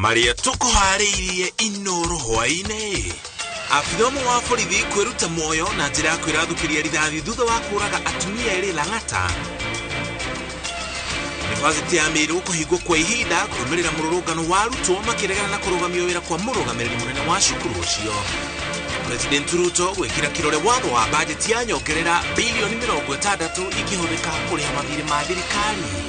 Marĩa tũkũharĩirie Inoro hwaĩ-inĩ. Abitha ũmwe wa borithi kwĩruta muoyo na njĩra ya kwĩrathũkĩria rithathi thutha wa kũraga atumia erĩ Lang'ata. Yunivasĩtĩ ya Meru kũhingwo kwa ihinda kũrũmĩrĩra mũrũrũngano wa arutwo makĩregana na kũrũgamio wĩra kwa mũrũgamĩrĩri mũnene wa cukuru ũcio. President Ruto gwĩkĩra kĩrore watho wa bajeti ya nyongerera bilioni 60 ikĩhũthĩka kũrĩha mathirĩ ma thirikari.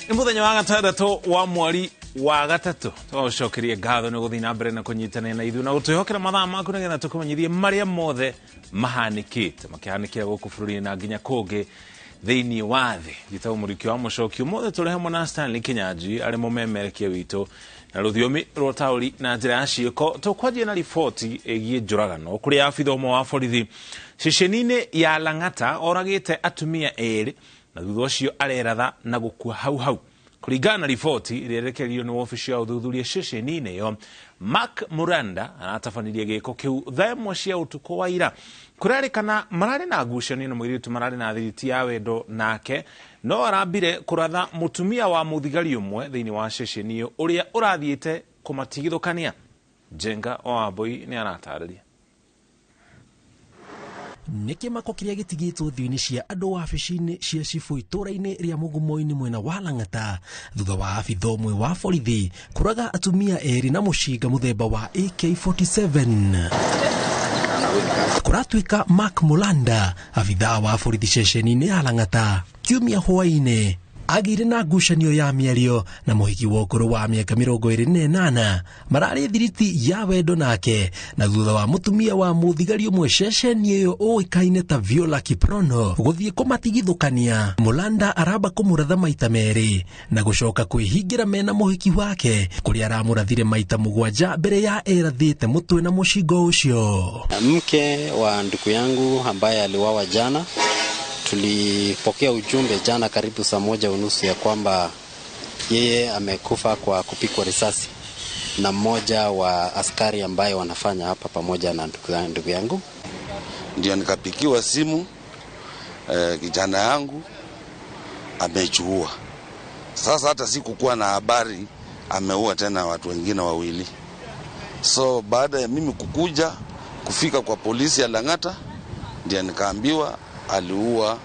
Nĩ mũthenya wa gatandatũ wa mweri wa gatatũ, tũgagũcokeria ngatho nĩ gũthiĩ na mbere na kũnyitanĩra na ithuĩ na gũtwĩhokera mathaa maku nĩgetha tũkũmenyithie marĩa mothe mahanĩkĩte makĩhanĩkĩra gũkũ bũrũri-inĩ na nginya kũngĩ thĩinĩ wa thĩ. Njĩtagwo Mũrikio wa Mũcoki. Ũmũthĩ tũrĩ hamwe na Stanley Kinyanjui arĩ mũmemerekia witũ na rũthiomi rwa ũtaũri na njĩra ya ciĩko. Tũkwanjia na riboti ĩgiĩ njũragano kũrĩa abitha ũmwe wa borithi ceceni-inĩ ya Lang'ata oragĩte atumia erĩ na thutha ũcio areratha na gũkua hau hau. Kũringana na riboti ĩrĩa ĩrekereirio nĩ wabici ya ũthuthuria ceceni-inĩ ĩyo, Mark Muranda aratabanirie gĩko kĩu thaa ĩmwe cia ũtukũ wa ira. Kũrerĩkana mararĩ na ngucanio na mũirĩtu mararĩ na thiriti ya wendo nake, no arambire kũratha mũtumia wa mũthigari ũmwe thĩinĩ wa ceceni ĩyo ũrĩa ũrathiĩte kũmatigithũkania. Njenga Wambui nĩ aratarĩria. Nĩ kĩmako kĩrĩa gĩtigĩtwo ũthiũ-inĩ cia andũ wabici-inĩ cia cibũ itũũra-inĩ rĩa Mũgumo-inĩ mwena wa Lang'ata thutha wa abitha ũmwe wa borithi kũraga atumia erĩ na mũcinga mũthemba wa AK-47. Kũratuĩka Mark Mulanda, abitha wa borithi ceceni-inĩ ya Lang'ata, kiumia hwaĩ-inĩ agĩire na ngucanio ya mĩario na mũhiki wa ũkũrũ wa mĩaka 28 mararĩ thiriti ya wendo nake, na thutha wa mũtumia wa mũthigari ũmwe ceceni ĩyo ũĩkaine ta Viola Kiprono gũthiĩ kũmatigithũkania, Mulanda aramba kũmũratha maita merĩ na gũcoka kwĩhingĩra mena mũhiki wake kũrĩa aramũrathire maita 7 mbere ya erathĩte mũtwe na mũcingo ũcio. Mke wa ndugu yangu ambaye aliuawa jana, tulipokea ujumbe jana karibu saa 1:30 ya kwamba yeye amekufa kwa kupigwa risasi na mmoja wa askari ambaye wanafanya hapa pamoja na ndugu yangu. Ndio nikapigiwa simu, kijana yangu amejiua. Sasa hata sikukuwa na habari ameua tena watu wengine wawili. So baada ya mimi kukuja kufika kwa polisi ya Lang'ata, ndio nikaambiwa aliua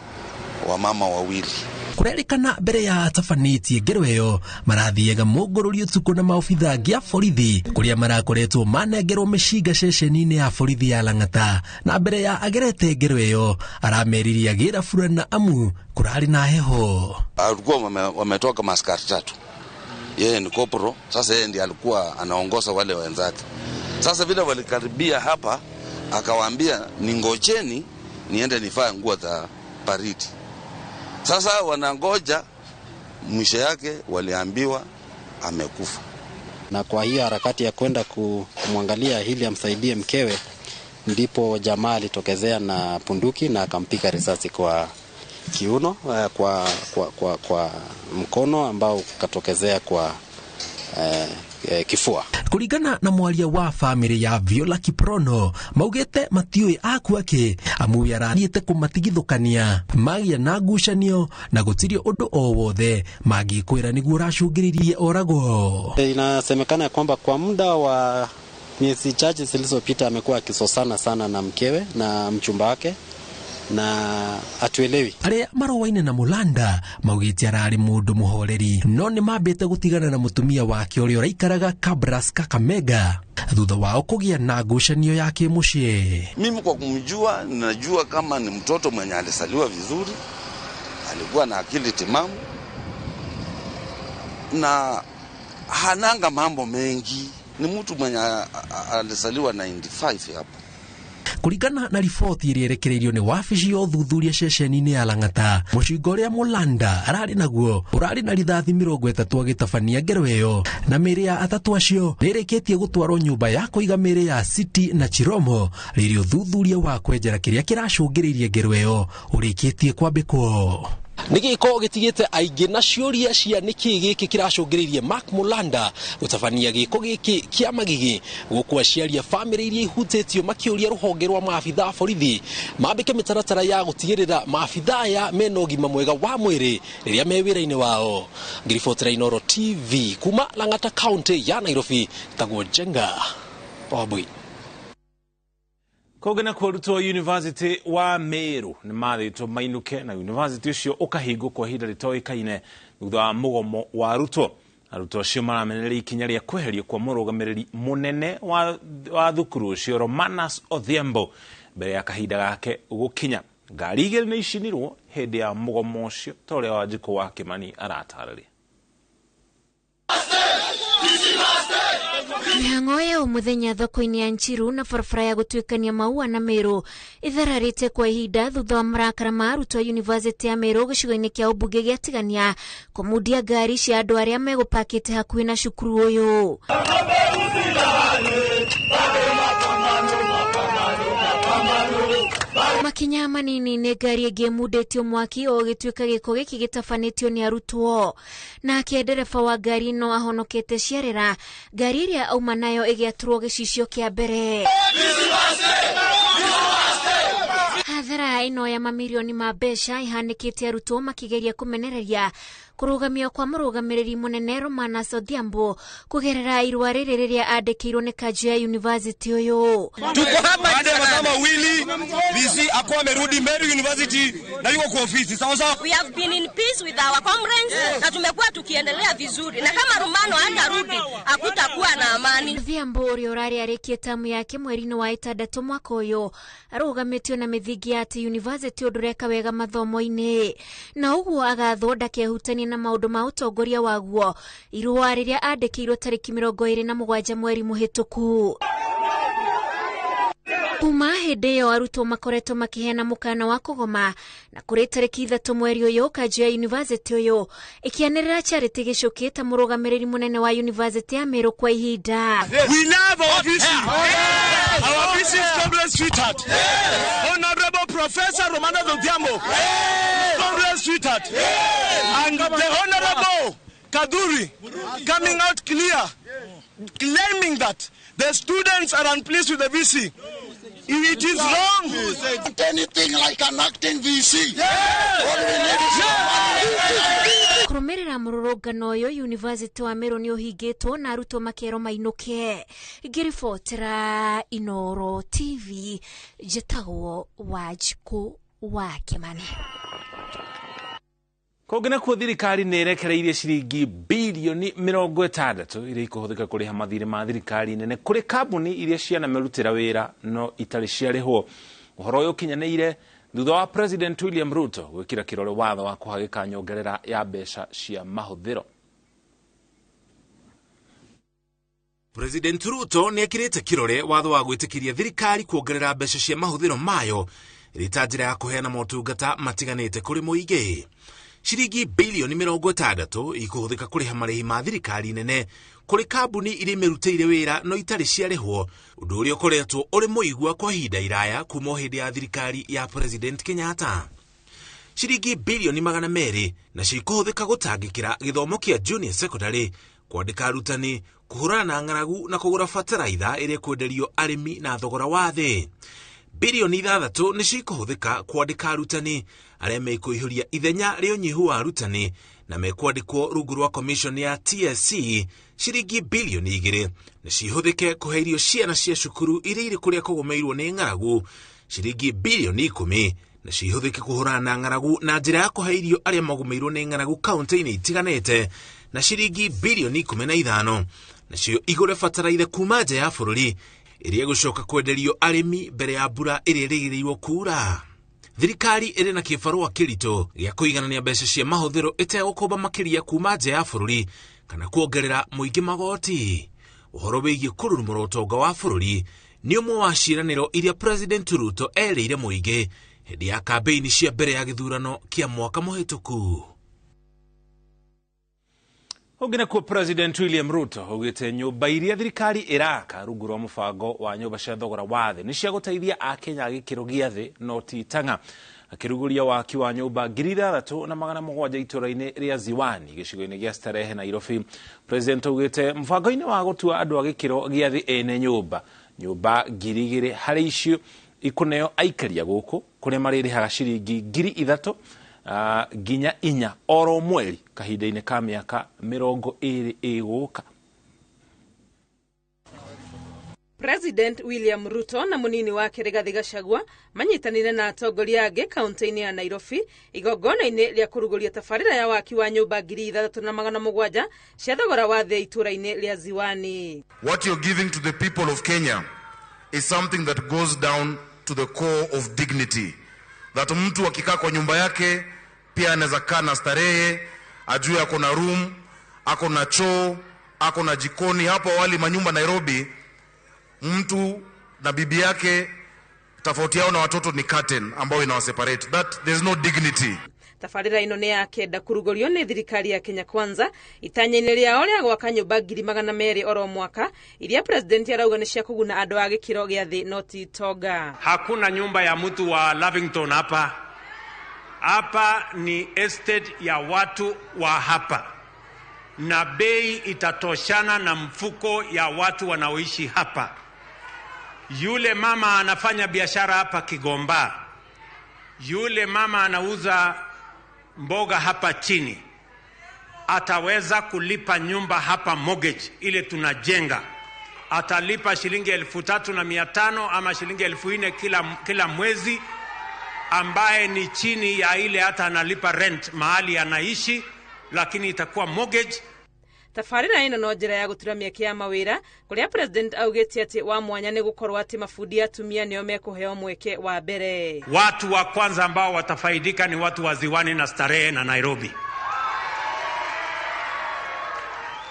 wamama wawili. Kũrerĩkana mbere ya atabanĩtie ngero ĩyo marathiaga mũngũrũri ũtukũ na maobitha angĩ a borithi kũrĩa marakoretwo manengerwo mĩcinga ceceni-inĩ ya borithi ya Lang'ata, na mbere ya agerete ngero ĩyo arameririe agĩra burana amu kũrarĩ na heho. Alikuwa wametoka maskari 3. Yeye ni kopro, sasa yeye ndiye alikuwa anaongoza wale wenzake. Sasa vile walikaribia hapa akawaambia ningojeni niende nivae nguo za baridi. Sasa wanangoja, mwisho yake waliambiwa amekufa. Na kwa hiyo harakati ya kwenda kumwangalia ili amsaidie mkewe, ndipo jamaa alitokezea na punduki na akampiga risasi kwa kiuno, kwa mkono ambao ukatokezea kwa kifua. Kuringana na mwaria wa family ya Viola Kiprono, maugete matiũĩ akua kĩ amu arathiĩte kũmatigithũkania magĩa na ngucanio na gũtirĩ ũndũ o wothe mangĩkwĩra nĩguo ũracũngĩrĩirie oragwo. Inasemekana ya kwamba kwa muda wa miezi chache zilizopita amekuwa akisosana sana na mkewe na mchumba wake na atuelewi. Arĩa marũaine na Mulanda maugĩte ararĩ mũndũ mũhoreri, no nĩ mambĩte gũtigana na mũtumia wake ũrĩa ũraikaraga Kabras Kakamega thutha wao kũgĩa na ngucanio ya kĩmũciĩ. Mimi kwa kumjua, najua kama ni mtoto mwenye alisaliwa vizuri, alikuwa na akili timamu na hananga mambo mengi. Ni mtu mwenye alisaliwa 95 hapo. Kũringana na riboti ĩrĩa ĩrekereirio nĩ wabici ya ũthuthuria ceceni-inĩ ya Lang'ata, mũcinga ũrĩa Mulanda ararĩ naguo ũrarĩ na rithathi 30 agĩtabania ngero ĩyo, na mĩĩrĩ ya atatũ acio nĩ ĩrĩkĩtie gũtwarwo nyũmba ya kũiga mĩĩrĩ ya City na Chiromo rĩrĩa ũthuthuria wa kwenjera kĩrĩa kĩracũngĩrĩirie ngero ĩyo ũrĩkĩtie kwambĩkwo. Nĩ gĩko gĩtigĩte aingĩ na ciũria cia nĩkĩ gĩkĩ kĩracũngĩrĩirie Mark Mulanda gũtabania gĩko gĩkĩ kĩa magigi, gũkũ aciari a bamĩrĩ iria ihutĩtio makĩũria rũhonge rwa maabitha a borithi mambĩke mĩtaratara ya gũtigĩrĩra maabitha aya mena ũgima mwega wa mwĩrĩ rĩrĩa me wĩra-inĩ wao. Ngĩribotera Inooro TV kuma Lang'ata County ya Nairobi, tagwo Njenga Wambui. Kũngĩ nakuo arutwo University wa Meru nĩ mathĩtwo mainũke na university ũcio ũkahingwo kwa ihinda rĩtoĩkaine thutha wa mũgomo wa arutwo. Arutwo acio maramenereria ikinya rĩa kweherio kwa mũrũgamĩrĩri mũnene wa thukuru ũcio Romanus Odhiambo mbere ya kahinda gake gũkinya. Ngari igĩrĩ nĩ icinirwo hĩndĩ ya mũgomo ũcio ta ũrĩa Wanjikũ wa Kĩmani aratarĩria. Mĩhang'o ya mũthenya thoko-inĩ ya Nchiru na barabara ya gũtuĩkania Maua na Meru ithararĩte kwa ihinda thutha wa marakara ma arutwo a University ya Meru gĩcigo-inĩ kĩa ũmbunge gĩa Tigania kũmundia ngari cia andũ arĩa megũpakĩte hakuhĩ na cukuru ũyũ. Makinya manini nĩ ngari ĩngĩ ĩmundĩtio mwaki o gĩtuĩka gĩko gĩkĩ gĩtabanĩtio nĩ arutwo. Nake ndereba wa ngari no ahonokete ciarĩra, ngari ĩrĩa auma nayo ĩgĩatũrwo gĩcicio kĩa mbere. Hathara ĩno ya mamirioni ma mbeca ĩhanĩkĩte arutwo makĩgeria kũmenereria kũrũgamio kwa mũrũgamĩrĩri mũnene Romanus Odhiambo kũgerera irũa rĩrĩ rĩrĩa andĩkĩirwo nĩ kanjũ ya university ũyũ. Tuko hapa baada ya masaa mawili VC akuwa amerudi Meru University na yuko kwa ofisi. Sawa sawa. We have been in peace with our comrades na tumekuwa tukiendelea vizuri, na kama Romano hatarudi hakutakuwa na amani. Odhiambo ũrĩa ũrarĩ arĩkie tamu yake mweri-inĩ wa ĩtandatũ mwaka ũyũ arũgamĩtio na mĩthingi ya atĩ university ũndũreka wega mathomo-inĩ na ũguo agathwo ndakehutanie na maũndũ ma ũtongoria waguo irũa rĩrĩa andĩkĩirwo tarĩki 27 mweri mũhĩtũku. Kuma hĩndĩ ĩyo arutwo makoretwo makĩheana mũkana wa kũgoma, na kũrĩ tarĩki 3 mweri ũyũ kanjũ ya university ũyũ ĩkĩanĩrĩra Charity Gĩcũkĩ ta mũrũgamĩrĩri mũnene wa university ya Meru kwa ihinda. We love our VC. Our VC is comrade sweetheart. Honorable Professor Romanus Odhiambo. Comrade sweetheart. And the Honorable Kaduri coming out clear, claiming that the students are unpleased with the VC. It is wrong. Anything like an acting VC. All we need is Kũrũmĩrĩra mũrũrũngano ũyũ, University wa Meru nĩ ũhingĩtwo na arutwo makerwo mainũke. Ngĩribotera Inooro TV, njĩtagwo Wanjikũ wa Kĩmani. Kũngĩ nakuo thirikari nĩ ĩrekereirie ciringi bilioni 60 iria ikũhũthĩka kũrĩha mathirĩ ma thirikari nene kũrĩ kambuni iria cianamerutĩra wĩra no itarĩ ciarĩhwo. Ũhoro ũyũ ũkinyanĩire thutha wa President William Ruto gwĩkĩra kĩrore watho wa kũhagĩka nyongerera ya mbeca cia mahũthĩro. President Ruto nĩ ekĩrĩte kĩrore watho wa gwĩtĩkĩria thirikari kuongerera mbeca cia mahũthĩro mayo ĩrĩ ta njĩra ya kũheana motungata matiganĩte kũrĩ mũingĩ. Ciringi bilioni 60 ikũhũthĩka kũrĩha marĩhi ma thirikari nene kũrĩ kambuni iria imerutĩire wĩra no itarĩ ciarĩhwo, ũndũ ũrĩa ũkoretwo ũrĩ mũigua kwa ihinda iraya kuma hĩndĩ ya thirikari ya President Kenyatta. Ciringi bilioni 200 nacio ikũhũthĩka gũtangĩkĩra gĩthomo kĩa junior secondary, kwandĩka arutani, kũhũrana na ng'aragu na kũgũra bataraitha ĩrĩa ĩkwenderio arĩmi na thogora wa thĩ. Bilioni 6 nĩcio ikũhũthĩka kwandĩka arutani arĩa mekũihũria ithenya rĩa ũnyihu wa arutani na mekwandĩkwo rungu rwa commission ya TSC. Ciringi bilioni 2 nĩcio ihũthĩke kũhe irio ciana cia cukuru iria irĩ kũrĩa kũgũmĩirwo nĩ ng'aragu. Ciringi bilioni 10 nĩcio ihũthĩke kũhũrana na ng'aragu na njĩra ya kũhe irio arĩa magũmĩirwo nĩ ng'aragu kaunti-inĩ itiganĩte, na ciringi bilioni 15 nacio igũre bataraitha kuma nja ya bũrũri ĩrĩa ĩgũcoka kwenderio arĩmi mbere ya mbura ĩrĩa ĩrĩgĩrĩirwo kuura. Thirikari ĩrĩ na kĩbarũa kĩritũ gĩa kũiganania mbeca cia mahũthĩro ĩtegũkomba makĩria kuma nja ya bũrũri kana kuongerera mũingĩ magoti. Ũhoro wĩgiĩ kũrurumũra ũtonga wa bũrũri nĩ ũmwe wa ciĩranĩro iria President Ruto erĩire mũingĩ hĩndĩ ya kambĩini cia mbere ya gĩthurano kĩa mwaka mũhĩtũku. Ũngĩ nakuo President William Ruto augĩte nyũmba iria thirikari ĩraka rungu rwa mũbango wa nyũmba cia thogora wa thĩ nĩ cia gũteithia Akenya a gĩkĩro gĩa thĩ no ti tang'a. Akĩrugũria waki wa nyũmba 6,700 itũũra-inĩ rĩa Ziwani gĩcigo-inĩ gĩa Starehe Nairobi. President augĩte mũbango-inĩ wa gũtua andũ a gĩkĩro gĩa thĩ ene nyũmba nyũmba 2,000 harĩ icio ikũneo aikaria gũkũ kũrĩa marĩrĩhaga ciringi 3,000 nginya 4 oro mweri kahinda-inĩ ka mĩaka 20 ĩgũka. President William Ruto na munini wake Rigathi Gachagua manyitanire na atongoria angĩ kaunti-inĩ ya Nairobi igongona-inĩ rĩa kũrugũria tabarĩra ya waki wa nyũmba 6,700 cia thogora wa thĩ itũũra-inĩ rĩa Ziwani. What you're giving to the people of Kenya is something that goes down to the core of dignity. That mtu akikaa kwa nyumba yake pia anaweza kaa na starehe, ajue ako na room, ako na choo, ako na jikoni. Hapo awali manyumba Nairobi, mtu na bibi yake tofauti yao na watoto ni curtain ambao inawaseparate. That there's no dignity. Tabarĩra ĩno nĩ ya kenda kũrugũrio nĩ thirikari ya Kenya Kwanza itanya-inĩ rĩao rĩa gwaka nyũmba 200,000 oro mwaka iria president arauga nĩ cia kũguna andũ a gĩkĩro gĩa thĩ no ti tonga. Hakuna nyumba ya mtu wa Lavington hapa. Hapa ni estate ya watu wa hapa, na bei itatoshana na mfuko ya watu wanaoishi hapa. Yule mama anafanya biashara hapa Kigomba, yule mama anauza mboga hapa chini, ataweza kulipa nyumba hapa mortgage ile tunajenga, atalipa shilingi 3,500 ama shilingi 4,000 kila mwezi, ambaye ni chini ya ile hata analipa rent mahali anaishi, lakini itakuwa mortgage. Tabarĩra ĩno no njĩra ya gũtura mĩeke ya mawĩra kũrĩa president augĩte atĩ wa mwanya nĩ gũkorwo atĩ mabundi atumia nĩo mekũheo mweke wa mbere. Watu wa kwanza ambao watafaidika ni watu wa Ziwani na Starehe na Nairobi.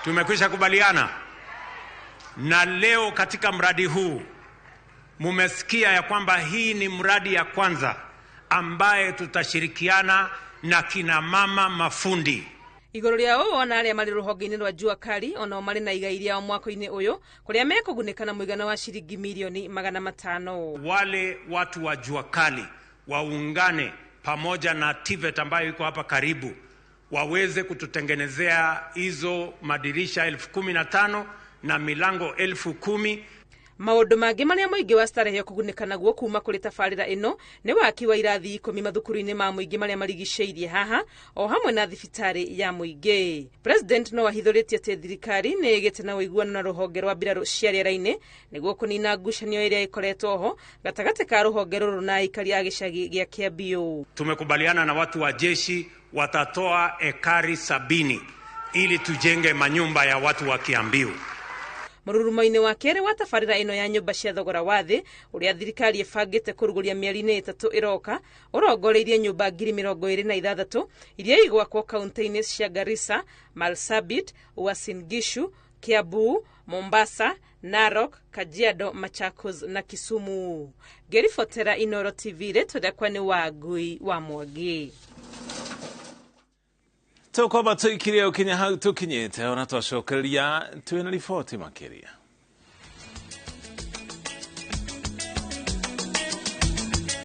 Tumekwisha kubaliana na leo katika mradi huu mumesikia ya kwamba hii ni mradi ya kwanza ambaye tutashirikiana na kina mama mafundi. Igũrũ rĩa ũũ ona arĩa marĩ rũhonge-inĩ rwa Jua Kali onao marĩ na igai rĩao mwako-inĩ ũyũ kũrĩa mekũgunĩka na mũigana wa shilingi milioni 500. Wale watu wa Jua Kali waungane pamoja na TVET ambayo iko hapa karibu waweze kututengenezea hizo madirisha 15,000 na milango 10,000. Maũndũ mangĩ marĩa mũingĩ wa Starehe ũkũgunĩka naguo kuma kũrĩ tabarĩra ĩno nĩ waki wa irathi 10 mathukuru-inĩ ma mũingĩ marĩa marigicĩirie haha o hamwe na thibitarĩ ya mũingĩ. President no ahithũrĩtie atĩ thirikari nĩ ĩgĩte na ũiguano na rũhonge rwa mbirarũ cia rĩera-inĩ nĩguo kũnina ngucanio ĩrĩa ĩkoretwo ho gatagatĩ ka rũhonge rũrũ na aikari a gĩcagi gĩa Kĩambiũ. Tumekubaliana na watu wa jeshi watatoa ekari 70 ili tujenge manyumba ya watu wa Kiambiu. Mũrurumo-inĩ wa kerĩ wa tabarĩra ĩno ya nyũmba cia thogora wa thĩ ũrĩa thirikari ĩbangĩte kũrugũria mĩeri-inĩ 3 ĩroka ũrongoreirie nyũmba 26,000 iria igwakwo kaunti-inĩ cia Garissa, Marsabit, Uasin Gishu, Kiambu, Mombasa, Narok, Kajiado, Machakos na Kisumu. Ngeribotera Inoro TV, rĩtwa rĩakwa nĩ Wangui wa Mwangi. Tũkwamba tũikirie ũkinya hau tũkinyĩte ona twacokereria twĩna riboti makĩria.